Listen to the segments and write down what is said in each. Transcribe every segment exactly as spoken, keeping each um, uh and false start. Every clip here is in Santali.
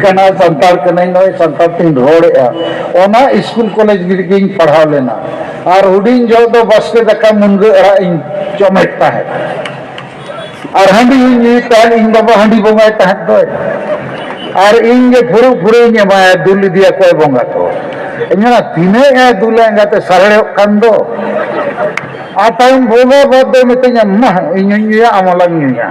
ᱠᱟᱱᱟ, ᱥᱟᱱᱛᱟᱲ ᱠᱟᱹᱱᱟᱹᱧ, ᱱᱚᱜᱼᱚᱭ ᱥᱟᱱᱛᱟᱲ ᱛᱤᱧ ᱨᱚᱲᱮᱫᱼᱟ᱾ ᱚᱱᱟ ᱥᱠᱩᱞ ᱠᱚᱞᱮᱡᱽ ᱨᱮᱜᱤᱧ ᱯᱟᱲᱦᱟᱣ ᱞᱮᱱᱟ᱾ ᱟᱨ ᱦᱩᱰᱤᱧ ᱡᱚᱦᱚᱜ ᱫᱚ ᱵᱟᱥᱠᱮ ᱫᱟᱠᱟ ᱢᱩᱱᱜᱟᱹ ᱟᱲᱟᱜ ᱤᱧ ᱡᱚᱢᱮᱫ ᱛᱟᱦᱮᱸᱫ᱾ ᱟᱨ ᱦᱟᱺᱰᱤ ᱦᱚᱸᱧ ᱧᱩᱭ ᱛᱟᱦᱮᱸᱫ, ᱤᱧ ᱵᱟᱵᱟ ᱦᱟᱺᱰᱤ ᱵᱚᱸᱜᱟᱭ ᱛᱟᱦᱮᱸᱫ ᱫᱚᱭ᱾ ᱟᱨ ᱤᱧ ᱜᱮ ᱯᱷᱩᱲᱩᱜ ᱯᱷᱩᱲᱩᱜ ᱤᱧ ᱮᱢᱟᱭᱟ, ᱫᱩᱞ ᱤᱫᱤᱭᱟᱠᱚᱣᱟᱭ ᱵᱚᱸᱜᱟ ᱠᱚ᱾ ᱤᱧ ᱢᱮᱱᱟ, ᱛᱤᱱᱟᱹᱜ ᱮ ᱫᱩᱞᱟ ᱮᱸᱜᱟᱛᱮ, ᱥᱟᱨᱮᱲᱚᱜ ᱠᱟᱱ ᱫᱚ᱾ ᱟᱨ ᱛᱟᱭᱚᱢ ᱵᱚᱸᱜᱟ ᱵᱟᱫ ᱫᱚᱭ ᱢᱤᱛᱟᱹᱧᱟ, ᱢᱟ, ᱤᱧ ᱦᱚᱸᱧ ᱧᱩᱭᱟ, ᱟᱢ ᱦᱚᱸᱞᱟᱝ ᱧᱩᱭᱟ᱾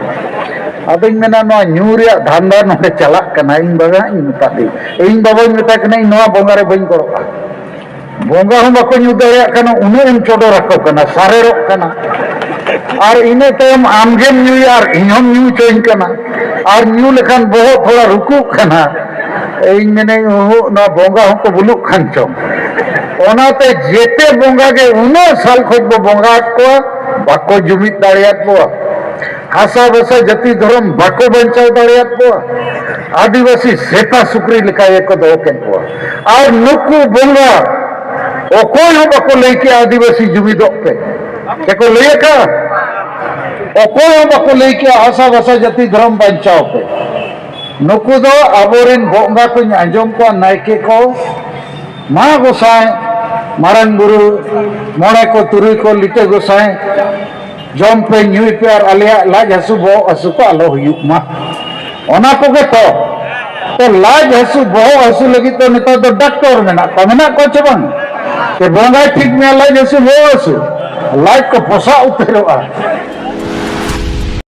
ᱟᱫᱚᱧ ᱢᱮᱱᱟ, ᱱᱚᱣᱟ ᱧᱩ ᱨᱮᱭᱟᱜ ᱫᱷᱟᱱᱫᱟ ᱱᱚᱰᱮ ᱪᱟᱞᱟᱜ ᱠᱟᱱᱟ, ᱤᱧ ᱵᱟᱵᱟᱧ ᱢᱮᱛᱟ ᱫᱮ, ᱤᱧ ᱵᱟᱵᱟᱧ ᱢᱮᱛᱟᱭ ᱠᱟᱱᱟ, ᱤᱧ ᱱᱚᱣᱟ ᱵᱚᱸᱜᱟ ᱨᱮ ᱵᱟᱹᱧ ᱜᱚᱲᱚᱜᱼᱟ᱾ ᱵᱚᱸᱜᱟ ᱦᱚᱸ ᱵᱟᱠᱚ ᱧᱩ ᱫᱟᱲᱮᱭᱟᱜ ᱠᱟᱱᱟ, ᱩᱱᱟᱹᱜ ᱮᱢ ᱪᱚᱰᱚᱨ ᱟᱠᱚ ᱠᱟᱱᱟ, ᱥᱟᱨᱮᱲᱚᱜ ᱠᱟᱱᱟ᱾ ᱟᱨ ᱤᱱᱟᱹ ᱛᱟᱭᱚᱢ ᱟᱢᱜᱮᱢ ᱧᱩᱭᱟ ᱟᱨ ᱤᱧ ᱦᱚᱸᱢ ᱧᱩ ᱦᱚᱪᱚᱧ ᱠᱟᱱᱟ᱾ ᱟᱨ ᱧᱩ ᱞᱮᱠᱷᱟᱱ ᱵᱚᱦᱚᱜ ᱛᱷᱚᱲᱟ ᱨᱩᱠᱩᱜ ᱠᱟᱱᱟ᱾ ᱤᱧ ᱢᱮᱱᱟᱹᱧ, ᱩᱦᱩᱜ, ᱱᱚᱣᱟ ᱵᱚᱸᱜᱟ ᱦᱚᱸᱠᱚ ᱵᱩᱞᱩᱜ ᱠᱷᱟᱱ ᱪᱚᱝ᱾ ᱚᱱᱟᱛᱮ ᱡᱮᱛᱮ ᱵᱚᱸᱜᱟ ᱜᱮ ᱩᱱᱟᱹᱜ ᱥᱟᱞ ᱠᱷᱚᱡ ᱵᱚ ᱵᱚᱸᱜᱟ ᱟᱫ ᱠᱚᱣᱟ, ᱵᱟᱠᱚ ᱡᱩᱢᱤᱫ ᱫᱟᱲᱮᱭᱟᱫ ᱠᱚᱣᱟ᱾ ᱦᱟᱥᱟ ᱵᱷᱟᱥᱟ ᱡᱟᱹᱛᱤ ᱫᱷᱚᱨᱚᱢ ᱵᱟᱠᱚ ᱵᱟᱧᱪᱟᱣ ᱫᱟᱲᱮᱭᱟᱫ ᱠᱚᱣᱟ᱾ ᱟᱹᱫᱤᱵᱟᱹᱥᱤ ᱥᱮᱛᱟ ᱥᱩᱠᱨᱤ ᱞᱮᱠᱟ ᱜᱮᱠᱚ ᱫᱚᱦᱚ ᱠᱮᱫ ᱠᱚᱣᱟ᱾ ᱟᱨ ᱱᱩᱠᱩ ᱵᱚᱸᱜᱟ ᱚᱠᱚᱭ ᱦᱚᱸ ᱵᱟᱠᱚ ᱞᱟᱹᱭ ᱠᱮᱜᱼᱟ, ᱟᱹᱫᱤᱵᱟᱹᱥᱤ ᱡᱩᱢᱤᱫᱚᱜ ᱯᱮ᱾ ᱪᱮᱫ ᱠᱚ ᱞᱟᱹᱭ ᱟᱠᱟᱫᱼᱟ? ᱚᱠᱚᱭ ᱦᱚᱸ ᱵᱟᱠᱚ ᱞᱟᱹᱭ ᱠᱮᱜᱼᱟ, ᱦᱟᱥᱟ ᱵᱷᱟᱥᱟ ᱡᱟᱹᱛᱤ ᱫᱷᱚᱨᱚᱢ ᱵᱟᱧᱪᱟᱣ ᱯᱮ᱾ ᱱᱩᱠᱩ ᱫᱚ ᱟᱵᱚᱨᱮᱱ ᱵᱚᱸᱜᱟ ᱠᱚᱧ ᱟᱸᱡᱚᱢ ᱠᱚᱣᱟ, ᱱᱟᱭᱠᱮ ᱠᱚ, ᱢᱟ ᱜᱚᱸᱥᱟᱭ, ᱢᱟᱨᱟᱝ ᱵᱩᱨᱩ, ᱢᱚᱬᱮ ᱠᱚ, ᱛᱩᱨᱩᱭ ᱠᱚ, ᱞᱤᱴᱟᱹ ᱜᱚᱸᱥᱟᱭ, ᱡᱚᱢ ᱯᱮ, ᱧᱩᱭ ᱯᱮ ᱟᱨ ᱟᱞᱮᱭᱟᱜ ᱞᱟᱡ ᱦᱟᱹᱥᱩ, ᱵᱚᱦᱚᱜ ᱦᱟᱹᱥᱩ ᱠᱚ ᱟᱞᱚ ᱦᱩᱭᱩᱜ ᱢᱟ᱾ ᱚᱱᱟ ᱠᱚᱜᱮ ᱛᱚ᱾ ᱛᱚ ᱞᱟᱡ ᱦᱟᱹᱥᱩ, ᱵᱚᱦᱚᱜ ᱦᱟᱹᱥᱩ ᱞᱟᱹᱜᱤᱫ ᱫᱚ ᱱᱮᱛᱟᱨ ᱫᱚ ᱰᱟᱠᱛᱚᱨ ᱢᱮᱱᱟᱜ ᱠᱚᱣᱟ, ᱢᱮᱱᱟᱜ ᱠᱚᱣᱟ ᱪᱮ ᱵᱟᱝ? ᱡᱮ ᱵᱚᱸᱜᱟᱭ ᱴᱷᱤᱠ ᱢᱮᱭᱟ ᱞᱟᱡ ᱦᱟᱹᱥᱩ, ᱵᱚᱦᱚᱜ ᱦᱟᱹᱥᱩ, ᱞᱟᱡ ᱠᱚ ᱯᱚᱥᱟᱜ ᱩᱛᱟᱹᱨᱚᱜᱼᱟ᱾